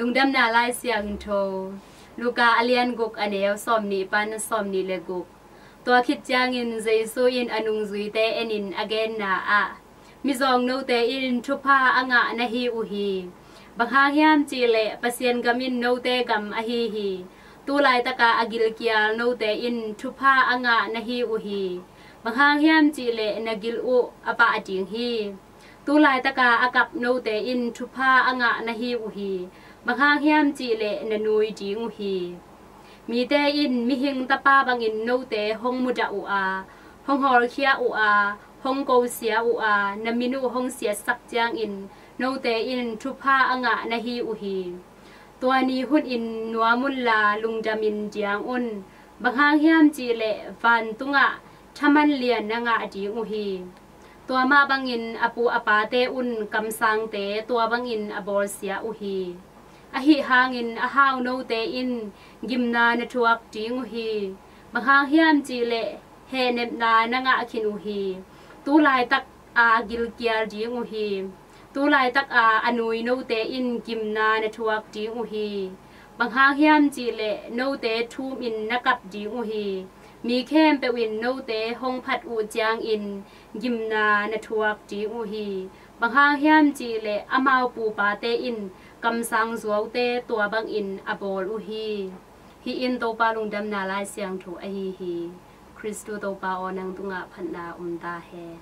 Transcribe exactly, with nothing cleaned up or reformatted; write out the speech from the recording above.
Lungdamna Lai Siangtho, Luka a lian guk, a neu sawmnih pan sawmnih le guk. Tua khit ciangin Jesu in a nungzuite enin a genna ah, mizawng note in thupha a ngah na hi uh hi. Bang hang hiam cihleh Pasian gam in note gam ahi hi. Tu laitaka a gilkial note in thupha a ngah na hi uh hi. Bang hang hiam cihleh na gil uh a pah ding hi. Tu laitaka a kap note in thupha a ngah na hi uh hi. Bang hang hiam cihleh na nui ding uh hi. Mite in mihing tapa bangin note hong mudah uh a, hong hawlkhia uh a, hong kosia uh a, na min uh hong siatsak ciangin note in thupha a ngah na hi uh hi. Tua ni hunin nuam unla lungdamin diang un. Bang hang hiam cihleh vantungah thaman lian na ngah ding uh hi. Tua mah bangin a pu a pate un kamsangte tua bangin a bawlsia uh hi. Ahi hangin a hau note in gimna na thuak ding uh hi. Bang hang hiam cihleh hehnepna na ngah khin uh hi. Tu laitak a gilkial ding uh hi. Tu laitaka a nui note in gimna na thuak ding uh hi. Bang hang hiam cihleh note thumin na kap ding uh hi. Mi khempeuh in note hong phat uh ciangin gimna na thuak ding uh hi. Bang hang hiam cihleh amau pupate in kamsang zuaute tua bangin a bawl uh hi. Hih in Topa Lungdamna Lai Siangtho ahi hi. Khristu Topa aw, nang tungah phatna om ta hen.